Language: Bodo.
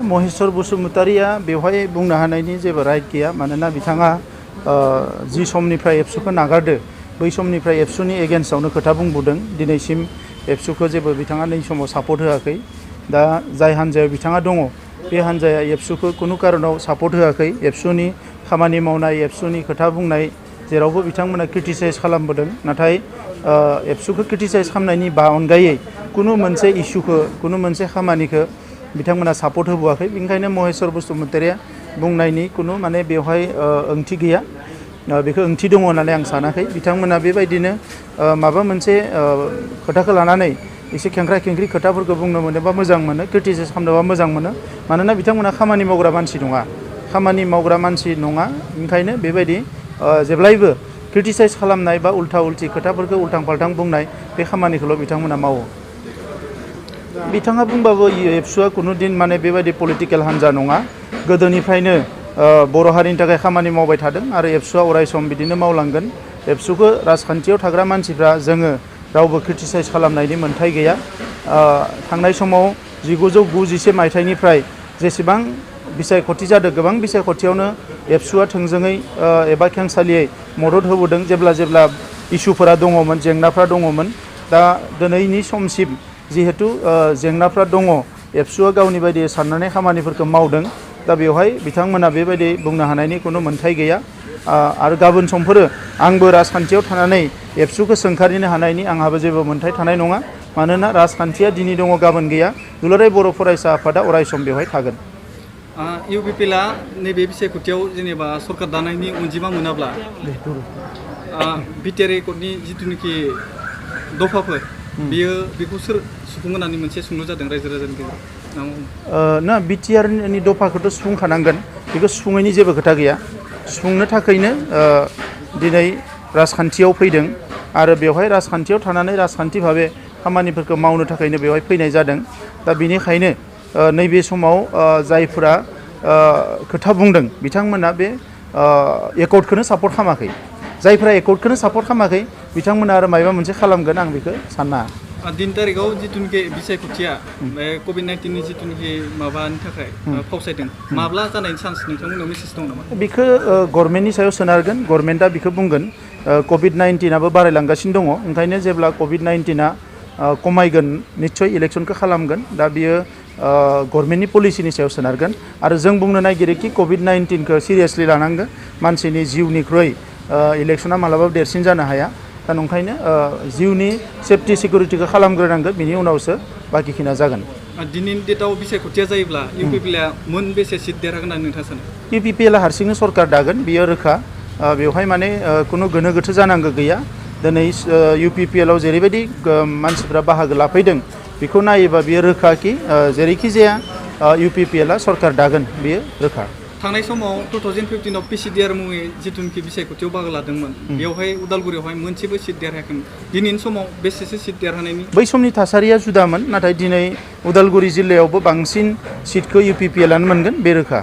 महेश्वर बसुमतारिया बेवहाय बुंनो हानायनि जेबो राइट गैया मानोना बिथाङा जि समनिफ्राय एबसुखौ नागारदो बै समनिफ्राय एबसुनि एगेन्स्टआवनो खोथा बुंबोदों दिनैसिम एबसुखौ जेबो बिथाङा नै समाव सापर्ट होआखै दा जाय हान्जायाव बिथाङा दङ बे हान्जाया एबसुखौ कुनु कारनाव सापर्ट होआखै एबसुनि खामानि मावनाय एबसुनि खोथा बुंनाय जेरावबो बिथांमोना क्रिटिसाइज खालामबोदों नाथाय एबसुखौ क्रिटिसाइज खालामनायनि अनगायै कुनु मोनसे इस्युखौ कुनु मोनसे खामानिखौ बिथांमोना सापर्ट होबोआखै बेनिखायनो महेश्वर बसुमतारिया बुंनायनि कुनु माने बेवहाय ओंथि गैया बेखौ ओंथि दङ होननानै आं सानाखै बिथांमोना बेबायदिनो माबा मोनसे खोथाखौ लानानै एसे खेंख्रा खेंख्रि खोथाफोरखौ बुंनो मोनोबा मोजां मोनो क्रिटिसाइज खालामनोबा मोजां मोनो मानोना बिथांमोना खामानि मावग्रा मानसि नङा ओंखायनो बेबायदि जेब्लायबो क्रिटिसाइज खालामनाय बा उल्था उल्थि खोथाफोरखौ उल्थां फाल्थां बुंनाय बे खामानिखौल' बिथांमोना मावो बिथाङा बुंबाबो एबसुआ कुनु दिन माने बेबायदि पलिटिकेल हान्जा नङा गोदोनिफ्रायनो बर' हारिनि थाखाय खामानि मावबाय थादों आरो एबसुआ अरायसम बिदिनो मावलांगोन एबसुखौ राजखान्थियाव थाग्रा मानसिफ्रा जोङो रावबो क्रिटिसाइज खालामनायनि मोन्थाय गैया थांनाय समाव 1991 मायथाइनिफ्राय जेसेबां बिसायख'थि जादों गोबां बिसायख'थियावनो एबसुआ थोंजोङै एबा खेंसालियै मदद होबोदों जेब्ला इस्युफोरा दङमोन जेंनाफ्रा दङमोन दा दिनैनि समसिम जिहेतु जेंनाफ्रा दङ एबसुआ गावनि बायदि साननानै खामानिफोरखौ मावदों दा बेवहाय बिथांमोना बेबायदि बुंनो हानायनि कुनु मोन्थाय गैया आरो गाबोन समफोरो आंबो राजखान्थियाव थानानै एबसुखौ सोंखारिनो हानायनि आंहाबो जेबो मोन्थाय थानाय नङा मानोना राजखान्थिया दिनै दङ गाबोन गैया दुलाराय बर' फरायसा आफादा अरायसम बेवहाय थागोन इउपिपिएलआ नैबे बिसायख'थियाव जेनेबा सरकार दानायनि अनजिमा मोनाब्ला बिटिआर एकर्डनि जिथुनिखि दफाफोर बेखौ सोर सुफुंगोन होननानै मोनसे सोंलु जादों रायजो राजानि गेजेराव ना बिटिआरनि दफाखौथ' सुफुंखानांगोन बेखौ सुफुङैनि जेबो खोथा गैया सुफुंनो थाखायनो दिनै राजखान्थियाव फैदों आरो बेवहाय राजखान्थियाव थानानै राजखान्थि भाबे खामानिफोरखौ मावनो थाखायनो बेवहाय फैनाय जादों दा बेनिखायनो नैबे समाव जायफोरा खोथा बुंदों बिथांमोना बे एकर्डखौनो सापर्ट खालामाखै जायफोरा एकर्डखौनो सापर्ट खालामाखै बिथांमोना आरो माबा मोनसे खालामगोन आं बेखौ साना 3 तारिखआव जिथुनिखि बिसायख'थिया कभिड-19नि जिथुनिखि माबानि थाखाय फावसायदों माब्ला जानायनि चान्स नोंथांमोननाव मेसेज दं नामा बेखौ गभर्नमेन्टनि सायाव सोनारगोन गभर्नमेन्टआ बेखौ बुंगोन कभिड-19आबो बारायलांगासिनो दङ ओंखायनो जेब्ला कभिड-19आ खमायगोन निस्सय इलेक्सनखौ खालामगोन दा बियो गभर्नमेन्टनि पलिसिनि सायाव सोनारगोन आरो जों बुंनो नागिरो कि कभिड-19खौ सिरियासलि लानांगोन मानसिनि जिउनिख्रुइ इलेक्सना मालाबाबो देरसिन जानो हाया दा नंखायनो जिउनि सेफटि सिकिउरिटिखौ खालामग्रोनांगोन बिनि उनावसो बाखिखिना जागोन दिनैनि डेटआव बिसायख'थिया जायोब्ला इउपिपिएलआ मोनबेसे सिट देरहागोन होननानै नोंथाङा सानो इउपिपिएलआ हारसिंनो सरकार दागोन बियो रोखा बेवहाय माने कुनु गोनो गोथो जानांगौ गैया दिनै इउपिपिएलआव जेरैबायदि मानसिफ्रा बाहागो लाफैदों बेखौ नायोबा बियो रोखा कि जेरैखि जाया इउपिपिएलआ सरकार दागोन बियो रोखा थांनाय समाव 2015आव पिसिडिआर मुङै जिथुनिखि बिसायख'थियाव बाहागो लादोंमोन बेवहाय उदालगुरियावहाय मोनसेबो सिट देरहायाखैमोन दिनैनि समाव बेसेसो सिट देरहानायनि बै समनि थासारिया जुदामोन नाथाय दिनै उदालगुरि जिल्लायावबो बांसिन सिटखौ इउपिपिएलआनो मोनगोन बे रोखा